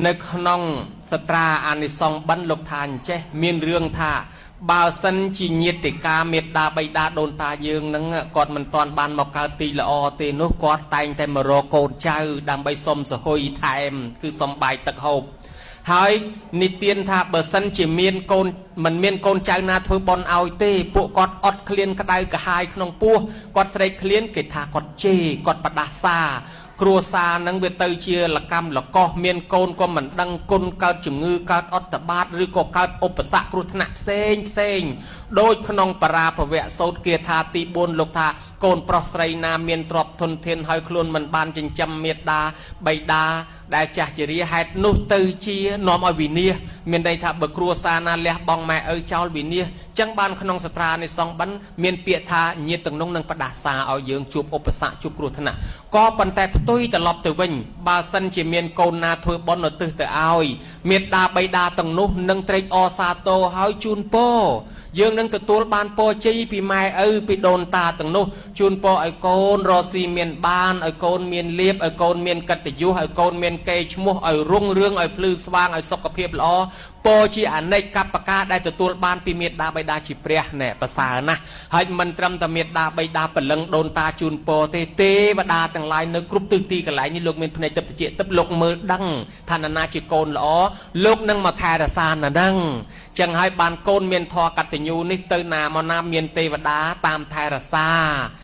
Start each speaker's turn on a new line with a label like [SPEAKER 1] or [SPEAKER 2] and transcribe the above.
[SPEAKER 1] នៅក្នុងសត្រាអានិសង្សបិណ្ឌ លោកថាអញ្ចេះ មានរឿងថា បើសិនជាញាតិកាមេដាបៃតាដូនតាយើងនឹង គាត់មិនទាន់បានមកកើតទីល្អទេនោះ គាត់តែងតែមករកកូនចៅដើម្បីសុំសហុយថែម គឺសុំបាយទឹកហូប។ ហើយនិទានថា បើសិនជាមានកូន មិនមានកូនចៅណាធ្វើបន់ឲ្យទេ ពួកគាត់អត់ឃ្លានក្តៅក្រហាយក្នុងពោះ គាត់ស្រេកឃ្លាន គេថាគាត់ជេរ គាត់បដាសា គ្រួសារនឹងវាទៅជាលកម្មលកោះ មានកូនក៏មិនដឹងគុណ កើតជំងឺ កើតអត្តបាត ឬក៏កើតឧបសគ្គគ្រោះថ្នាក់ផ្សេងផ្សេង។ ដូចក្នុងបរាភវៈសោតគាថាទី4 លោកថា កូនប្រុសស្រីណាមានទ្រព្យធនធាន ហើយខ្លួនមិនបានចិញ្ចឹមមេដាបៃតាដែលចាស់ជរា ហេតុនោះទៅជានាំឲ្យវិនាស។ មានន័យថា បើគ្រួសារណាលះបង់ម៉ែឪចោល វិនាស។ ចឹងបានក្នុងសត្រានិសង្ឃបិណ្ឌមានពាក្យថា ញាតិទាំងនោះនឹងផ្ដាសាឲ្យយើងជួបឧបសគ្គ ជួបគ្រោះថ្នាក់។ ក៏ប៉ុន្តែផ្ទុយត្រឡប់ទៅវិញ បើសិនជាមានកូនណាធ្វើបុណ្យឧទ្ទិសទៅឲ្យមេដាបៃតាទាំងនោះ នឹងត្រេកអរសាទរ ហើយជូនពរ យើងនឹងទទួលបានពរជ័យពីម៉ែឪពីដូនតាទាំងនោះ ជូនពរឲ្យកូនរកស៊ីមានបាន ឲ្យកូនមានលៀប ឲ្យកូនមានកិត្តិយស ឲ្យកូនមានកេរ្តិ៍ឈ្មោះ ឲ្យរុងរឿង ឲ្យភ្លឺស្វាង ឲ្យសុខភាពល្អ។ ពរជាអនេកកបកាដែលទទួលបានពីមេដាបៃតាជាព្រះណែ ប្រសើរណាស់។ ហើយមិនត្រឹមតែមេដាបៃតា ព្រលឹងដូនតាជូនពរទេ ទេវតាទាំងឡាយនៅគ្រប់ទិសទីកន្លែងនេះ លោកមានភ្នែកទឹកតិចទឹក លោកមើលដឹងថានរណាជាកូនល្អ លោកនឹងមកថែរក្សាណានឹង។ ចឹងហើយបានកូនមានធម៌កតញ្ញូនេះ ទៅណាមកណាមានទេវតាតាមថែរក្សា។